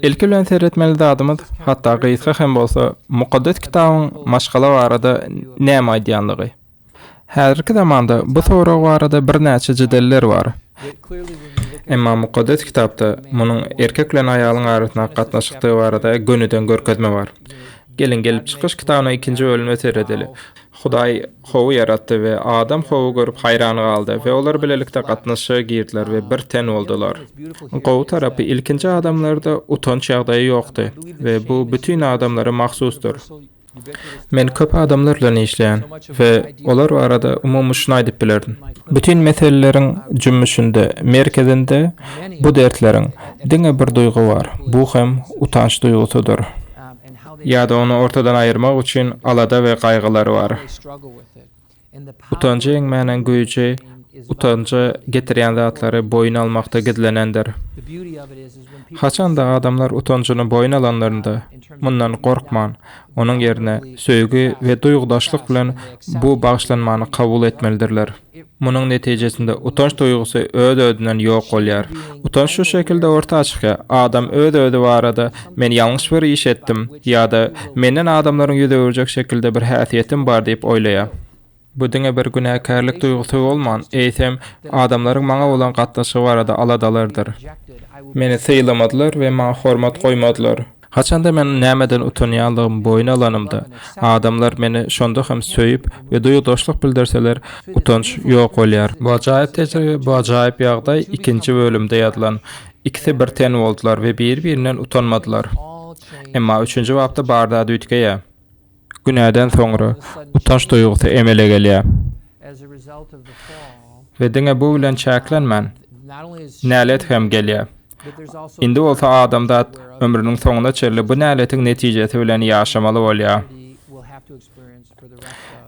Ilki bilen seretmeli zadymyz, hatda gysga hem bolsa, Mukaddes Kitabyň maşgala barada näme aýdýanlygy. Häzirki zamanda bu sorag barada birnäçe jedeller bar. Emma Mukaddes Kitapda munuň erkek bilen aýalyň arasyndaky gatnaşykdygy barada gönüden görkezme bar. Geliň, Gelip çykyş kitabynyň ikinji bölümine seredeli. Hudaý Howy ýaratdy we Adam Howy görüp haýran galdy we olar bilelikde gatnaşyga girdiler we bir ten boldular. Gowy tarapy ilkinji adamlarda utanç ýagdaýy ýokdy we bu bütin adamlara mahsusdyr. Men köp adamlar bilen işleýän we olar barada umumy şuny aýdyp bilerin. Bütin meseleleriň jümmüşinde, merkezinde bu dertleriň diňe bir duýgy bar, bu hem utanç duýgusydyr. Ýa-da ony ortadan aýyrmak üçin alada we gaýgylar bar. Utanjy ýeňmäniň güýji utanja getirýän zatlary boýun almakda gizlenendir. Haçanda adamlar utanjyny boýun alanlarynda, mundan gorkman, onuň ýerine söýgi we duýgudaşlyk bilen bu bagyşlanmany kabul etmelidirler. Munuň netijesinde utanç duýgusy öz-özünden ýok bolýar. Utanç şu şekilde orta çykýar, adam öz-özi barada men ýalňyş bir iş etdim ýa-da menden adamlaryň ýüz öwürjek şekilde bir häsiýetim bar diýip oýlaýar. Bu diňe bir günäkärlik duýgusy bolman, eýsem, adamlaryň maňa bolan gatnaşygy barada aladalardyr. Meni sylamadylar we maňa hormat goýmadylar. Haçanda men nämeden utanýanlygymy boýun alanymda, adamlar meni şonda hem söýüp we duýgudaşlyk bildirseler, utanç ýok bolýar. Bu ajaýyp tejribe, bu ajaýyp ýagdaý ikinji bölümde ýazylan. Ikisi bir ten boldular we biri-birinden utanmadylar. Emma üçünji bapda bar zat üýtgeýär. Günäden soňra utanç duýgusy emele gelýär. We diňe bu bilen çäklenmän, nälet hem gelýär. Indi bolsa adamzat ömrüniň soňuna çenli bu näletiň netijesi bilen ýaşamaly bolýar.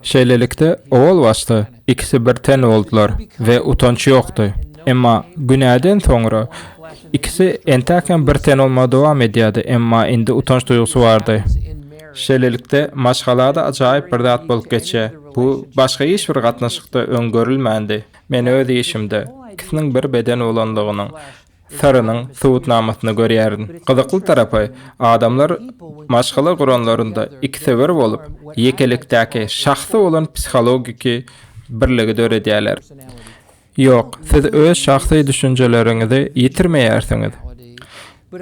Şeýlelikde, owal başda ikisi bir ten boldular we utanç ýokdy. Emma günäden soňra ikisi entäk hem bir ten bolmagy dowam edýärdi, emma indi utanç duýgusy bardy. Şeýlelikde, maşgalada ajaýyp bir zat bolup geçýär. Bu başga hiç bir gatnaşykda öň görülmändi. Men öz işimde ikisiniň bir beden bolanlygynyň syrynyň subutnamasyny görýärin. Gyzykly tarapy, adamlar maşgala guranlarynda ikisi bir bolup, ýekelikdäki şahsy bolan psihologiki birligi döredýärler. Ýok, siz öz şahsy düşünjeleriňizi ýitirmeýärsiňiz.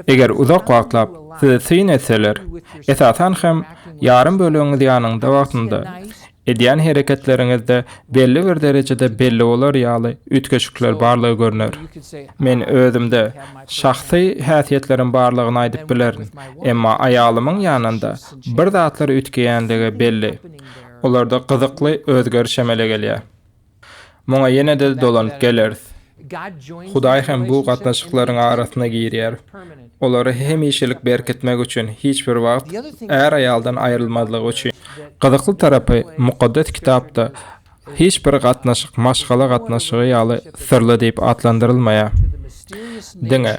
Eger uzak wagtlap size syn etseler, esasan hem ýarym bölegiňiz ýanyňda wagtynda, edýän hereketleriňizde belli bir derejede belli bolar ýaly üýtgeşikler barlygy görner. Men özümde şahsy häsiýetleriň barlygyny aýdyp bilerin, emma aýalymyň ýanynda bir zatlar üýtgeýänligi belli. Olarda gyzykly özgeriş emele gelýär. Muňa ýene-de dolanyp geleris. Hudaý hem bu gatnaşyklaryň arasyna girýär. Olary hemişelik berkitmek üçin hiç bir wagt är-aýaldan aýrylmazlygy üçin. Gyzykly tarapy, Mukaddes Kitapda hiç bir gatnaşyk maşgala gatnaşygy ýaly syrly diýip atlandyrylmaýar. Diňe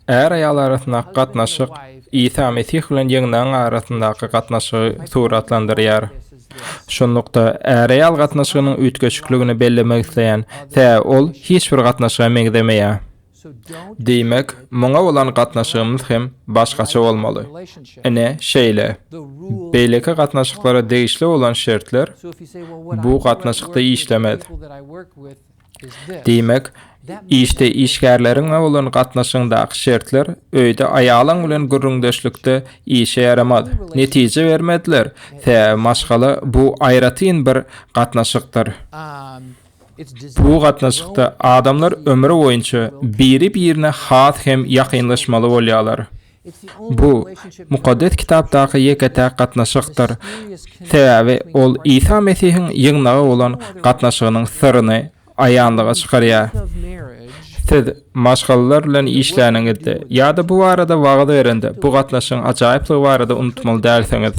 Är-aýal arasyndaky gatnaşyk Isa Mesih bilen ýygnagyň arasyndaky gatnaşygy suratlandyrýar. Şunlukda, är-aýal gatnaşygynyň üýtgeşikligini bellemek isleýän, sebäbi ol hiç bir gatnaşyga meňzemeýär. Diýmek, muňa bolan gatnaşygymyz hem başgaça bolmaly. Ine, şeýle. Beýleki gatnaşyklara degişli bolan şertler bu gatnaşykda işlemez. Diýmek, işde işgärleriňe bolan gatnaşygyňdaky şertler öýde aýalyň bilen gürrüňdeşlikde işe ýaramaz, netije bermezler, sebäbi maşgala bu aýratyn bir gatnaşykdyr. Bu gatnaşykda adamlar ömri boýunça biri-birine has hem ýakynlaşmaly bolýarlar. Bu, Mukaddes Kitapdaky ýeke-täk gatnaşykdyr, sebäbi ol Isa Mesihiň ýygnaga bolan gatnaşygynyň syryny aýanlyga çykarýar. Siz maşgalalar bilen işläniňizde ýa-da bu barada wagyz berende bu gatnaşygyň ajaýyplygy barada unutmaly dälsiňiz.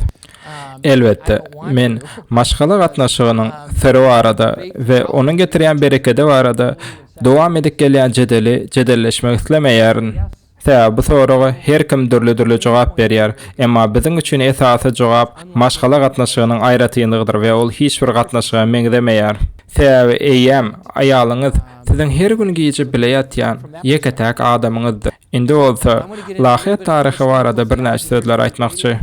Elbetde, men maşgala gatnaşygynyň syry barada we onuň getirýän berekedi barada dowam edip gelýän jedeli jedelleşmek islemeýärin. Sebäbi bu soraga her kim dürli-dürli jogap berýär. Emma biziň üçin esasy jogap maşgala gatnaşygynyň aýratynlygydyr we ol hiç bir gatnaşyga meňzemeýär. Sebäbi eýýäm aýalyňyz siziň her gün gije bile ýatýan ýeke-täk adamyňyzdyr. Indi bolsa ylahyýet taryhy barada birnäçe sözler aýtmakçy.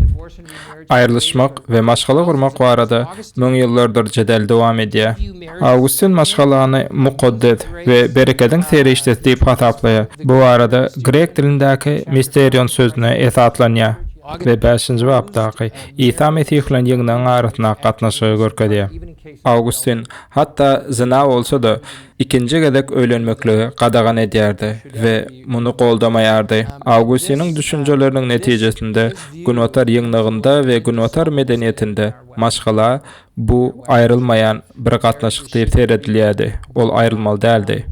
Aýrylyşmak we maşgala gurmak barada müňýyllardyr jedel dowam edýär. Awgustin maşgalany mukaddes we berekediň serişdesi diýip hasaplaýar. Bu barada grek dilindäki misterion sözüne esaslanýar we bäşinji bapdaky Isa Mesih bilen ýygnagyň arasyndaky gatnaşygy görkezýär. Awgustin hatda zyna bolsa-da, ikinji gezek öýlenmekligi gadagan edýärdi we muny goldamaýardy. Awgustiniň düşünjeleriniň netijesinde Günbatar ýygnagynda we Günbatar medeniýetinde maşgala bu aýrylmaýan bir gatnaşyk diýip seredilýärdi, ol aýrylmaly däldi.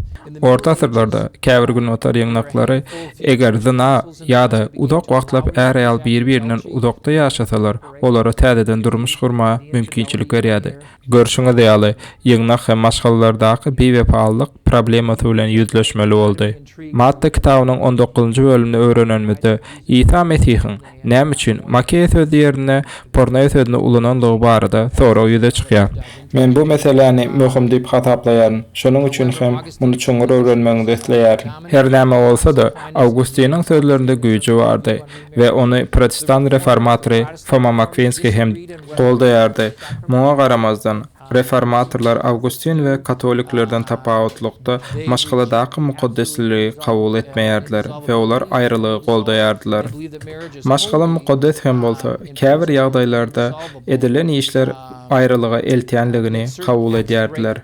Orta asyrlarda käbir Günbatar ýygnaklary eger zyna ýa-da uzak wagtlap är-aýal bir-birinden uzakda ýaşasalar, olara täzeden durmuş gurmaga mümkinçilik berýärdi. Görşüňiz ýaly, ýygnak hem maşgalalardaky biwepalylyk problemasy bilen ýüzleşmeli boldy. Matta kitabynyň on dokuzynjy bölümini öwrenenimizde, Isa Mesihiň, näme üçin, makeýa sözi ýerine porneýa sözüni ulanandygy barada sorag ýüze çykýar. Men bu meseläni möhüm diýip hasaplaýaryn, şonuň üçin hem muny çuňňur öwrenmegiňizi isleýärin. Her näme bolsa-da, Awgustiniň sözlerinde güýji bardy we ony protestant reformatory Foma Makwinskiý hem goldaýardy. Muňa garamazdan, reformatorlar Awgustin we katoliklerden tapawutlykda maşgaladaky mukaddesliligi kabul etmeýärdiler we olar aýralygy goldaýardylar. Maşgala mukaddes hem bolsa, käbir ýagdaýlarda edilen işler aýralyga eltýänligini kabul edýärdiler.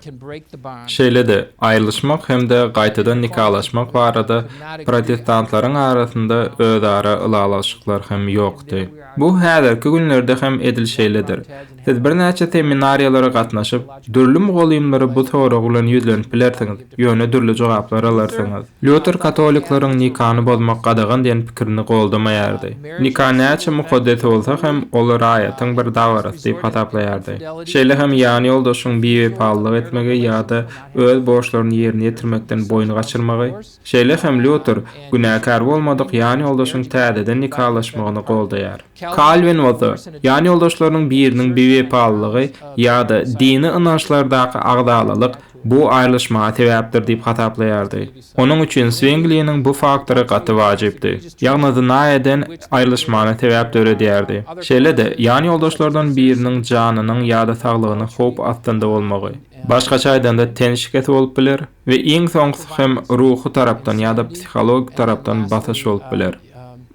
Şeýle-de, aýrylyşmak hem-de gaýtadan nikalaşmak barada protestantlaryň arasynda özara ylalaşyklar hem ýokdy. Bu häzirki günlerde hem edil şeýledir. Siz birnäçe seminariýalara gatnaşyp, dürli mugallymlara bu sorag bilen ýüzlenip bilersiňiz, ýöne dürli jogaplar alarsyňyz. Lýuter katolikleriň nikany bozmak gadagan diýen pikirini goldamaýardy. Nika näçe mukaddes bolsa hem, ol raýatyň bir dabarasy diýip hasaplaýardy. Şeýle hem ýanýoldaşyň biwepalylyk etmegi ýa-da öz borçlaryny ýerine ýetirmekden boýun gaçyrmagy, Şeýle hem Lýuter günäkär bolmadyk ýanýoldaşyň täzeden nikalaşmagyny goldaýar. Kalwin bolsa, ýanýoldaşlarynyň biriniň biwepalylygy ýa-da dini ynançlardaky agzalalyk bu aýrylyşmaga sebäpdir diýip hasaplaýardy. Onuň üçin Swingliniň bu faktory gaty wajypdy. Ýagny zyna eden aýrylyşmana sebäp döredýärdi. Şeýle-de, ýanýoldaşlardan biriniň janynyň ýa-da saglygynyň howp astynda bolmagy. Başgaça aýdanda ten şikesi bolup biler. We iň soňkusy hem ruhy tarapdan ýa-da psihologik tarapdan basyş bolup biler.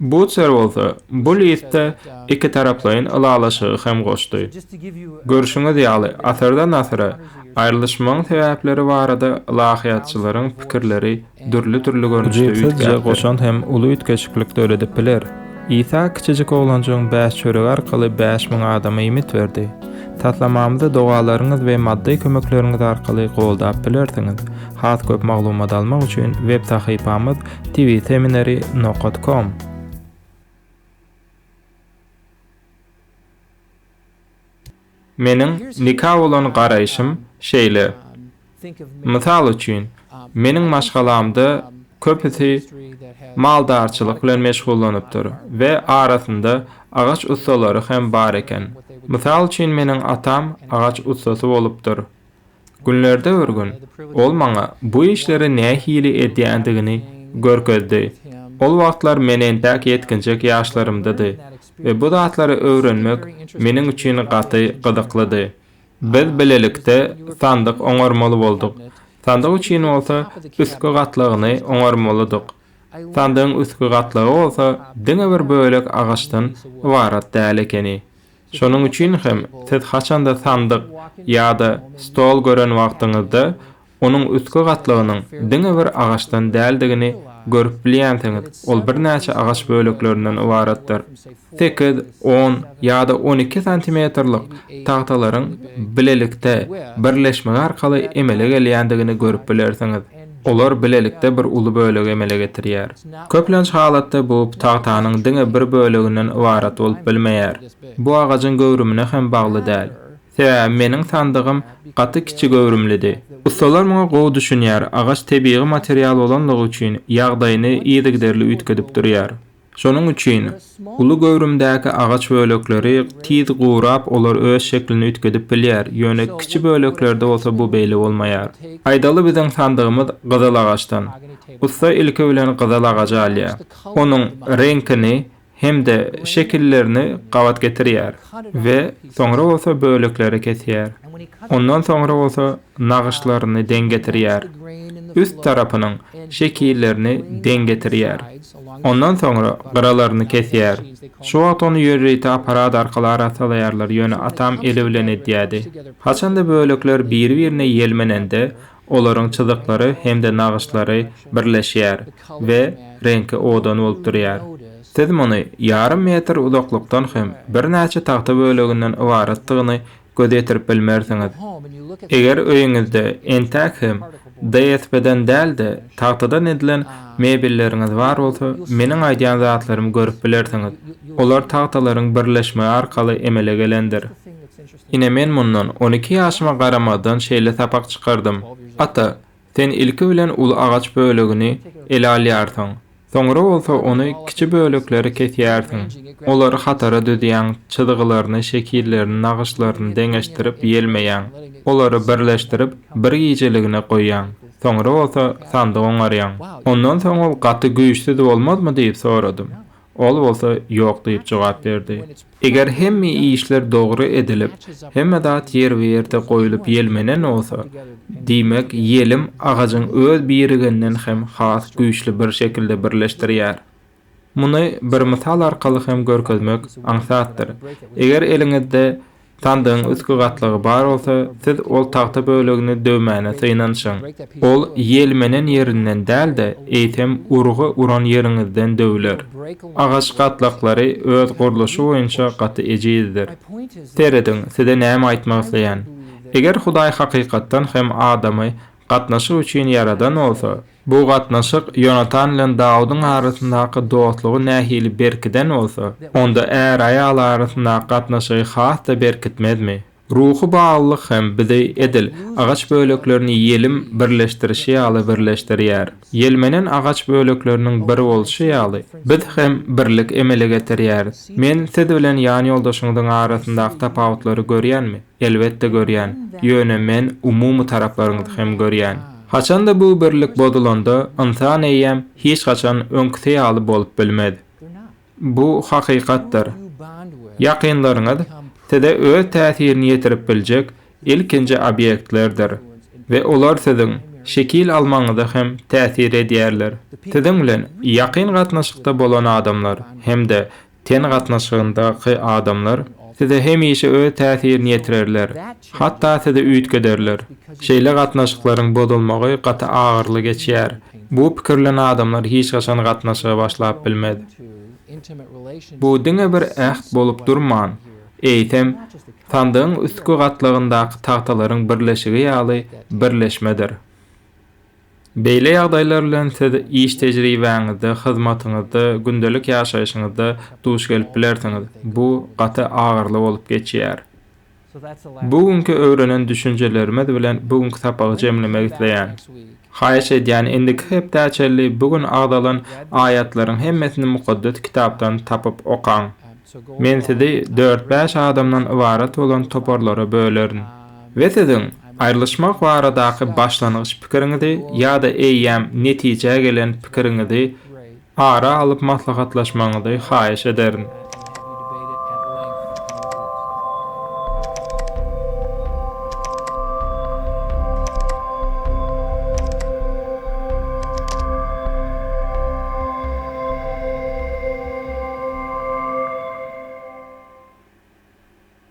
Butzer bolsa bu liste ikitaraplaýyn ylalaşygy hem goşdy. Görşüňiz ýaly, asyrdan asyra aýrylyşmagyň sebäpleri barada ylahyýatçylaryň pikirleri dürli-dürli görnüşde Ujypsyzja üýtgäpdir. goşant hem uly üýtgeşiklik döredip biler. Isa kiçijik oglanjygyň bäş çöregi arkaly 5000 adama iýmit berdi. Taslamamyzy dogalaryňyz we maddy kömekleriňiz arkaly goldap bilersiňiz. Has köp maglumat almak üçin web sahypamyz tvseminary nokat kom. Meniň nika bolan garaýşym şeýle. Mysal üçin, meniň maşgalamda köpüsi maldarçylyk bilen meşgullanypdyr we arasynda agaç ussalary hem bar eken. Mysal üçin, meniň atam agaç ussasy bolupdyr. Günlerde bir gün ol maňa bu işleri nähili edýändigini görkezdi. Ol wagtlar men entäk ýetginjek ýaşlarymdady we bu zatlary öwrenmek meniň üçin gaty gyzyklydy. Biz bilelikde sandyk oňarmaly bolduk. Sandyk üçin bolsa üstki gatlagyny oňarmalydyk. Sandygyň üstki gatlagy bolsa diňe bir bölek agaçdan ybarat däl ekeni. Şonuň üçin hem siz haçanda sandyk ýa-da stol gören wagtyňyzda onuň üstki gatlagynyň diňe bir agaçdan däldigini görüp bilýänsiňiz, ol birnäçe agaç böleklerinden ybaratdyr. Sekiz, on ýa-da 12 santimetrlik tagtalaryň bilelikde birleşmegi arkaly emele gelýändigini görüp bilersiňiz. Olar bilelikde bir uly bölegi emele getirýär. Köplenç halatda bu tagtanyň diňe bir böleginden ybarat bolup bilmeýär. Bu agajyň göwrümine hem bagly däl. Sebäbi meniň sandygym gaty kiçi göwrümlidi. Ussalar muňa gowy düşünýär, agaç tebigy material bolanlygy üçin ýagdaýyny yzygiderli üýtgedip durýar. Şonuň üçin, uly göwrümdäki agaç bölekleri tiz gurap olar öz şeklini üýtgedip bilýär, ýöne kiçi böleklerde bolsa bu beýle bolmaýar. Aýdaly biziň sandygymyz gyzyl agaçdan. Ussa ilki bilen gyzyl agajy alýar. Onuň reňkini hem-de şekillerini gabat getirýär we soňra bolsa böleklere kesýär. Ondan soňra bolsa nagyşlaryny deň getirýär. Üst tarapynyň şekillerini deň getirýär. Ondan soňra gyralaryny kesýär. Şu wagt ony ýörite apparat arkaly arassalaýarlar, ýöne atam eli bilen edýädi. Haçanda bölekler biri-birine ýelmenende, Olaryň çyzyklary hem-de nagyşlary birleşýär we reňki owadan bolup durýar. Siz muny ýarym metr uzaklykdan hem birnäçe tagta böleginden ybaratdygyny göz ýetirip bilmersiňiz. Eger öýüňizde entäk hem DSP-den däl-de, tagtadan edilen mebelleriňiz bar bolsa, meniň aýdýan zatlarymy görüp bilersiňiz. Olar tagtalaryň birleşmegi arkaly emele gelendir. Ine men mundan 12 ýaşyma garamazdan şeýle sapak çykardym, Ata, sen ilki bilen uly agaç bölegini ele alýarsyň, soňra bolsa ony kiçi böleklere kesýärsiň, olary hatara düzýäň, çyzgylaryny, şekillerini, nagyşlaryny deňeşdirip ýelmeýäň, olary birleşdirip bir gijeligine goýýaň, soňra bolsa sandyk oňarýaň. Ondan soň ol gaty güýçsüz bolmazmy diýip soradym. Ol bolsa ýok diýip jogap berdi. Eger hemme işler dogry edilip, hemme zat ýerbe-ýerde goýlup ýelmenen bolsa, diýmek ýelim agajyň öz birigenden hem has güýçli bir şekilde birleşdirýär. Muny bir mysal arkaly hem görkezmek aňsatdyr. Eger eliňizde Sandygyň üstki gatlagy bar bolsa, siz ol tagta bölegini döwmäne synanyşyň. Ol ýelmenen ýerinden däl-de, eýsem urgy uran ýeriňizden döwler. Agaç gatlaklary öz gurluşy boýunça gaty ejizdir. Serediň, size näme aýtmak isleýän. Eger Hudaý hakykatdan hem adamy gatnaşyk üçin ýaradan bolsa, Bu gatnaşyk Ýonatan bilen Dawudyň arasyndaky dostlugy nähili berkiden bolsa, onda är-aýal arasyndaky gatnaşygy has-da berkitmezmi? Ruhy baglylyk hem bizi edil agaç böleklerini ýelim birleşdirişi ýaly birleşdirýär. Ýelmenen agaç bölekleriniň bir bolşy ýaly, biz hem birlik emele getirýäris. Men siz bilen ýanýoldaşyňyzyň arasyndaky tapawutlary görýänmi? Elbetde görýän. Ýöne men umumy taraplaryňyzy hem görýän. Haçanda bu birlik bozulanda, ynsan eýýäm hiç haçan öňküsi ýaly bolup bilmez. Bu hakykatdyr. Ýakynlaryňyz size öz täsirini ýetirip biljek ilkinji obýektlerdir we olar siziň şekil almagyňyza hem täsir edýärler. Siziň bilen ýakyn gatnaşykda bolan adamlar hem-de Ten gatnaşygyndaky adamlar size hemişe öz täsirini ýetirerler, hatda sizi üýtgederler. Şeýle gatnaşyklaryň bozulmagy gaty agyrly geçýär. Bu pikirlen adamlar hiç haçan gatnaşyga başlap bilmez. Bu diňe bir äht bolup durman, eýsem, sandygyň üstki gatlagyndaky tagtalaryň birleşigi ýaly birleşmedir. Beýle ýagdaýlar bilen siz iş tejribäňizde, hyzmatyňyzda, gündelik ýaşaýşyňyzda duş gelip bilersiňiz. Bu gaty agyrly bolup geçýär. Bu günki öwrenen düşünjelerimiz bilen bu günki sapagy jemlemek isleýän. Haýyş edýän indiki hepdä çenli bu gün agzalan aýatlaryň hemmesini Mukaddes Kitapdan tapyp okaň. Men sizi dört-bäş adamdan ybarat bolan toparlara bölerin. We siziň aýrylyşmak baradaky başlangyç pikiriňizi ýa-da eýýäm netijä gelen pikiriňizi ara alyp maslahatlaşmagyňyzy haýyş ederin.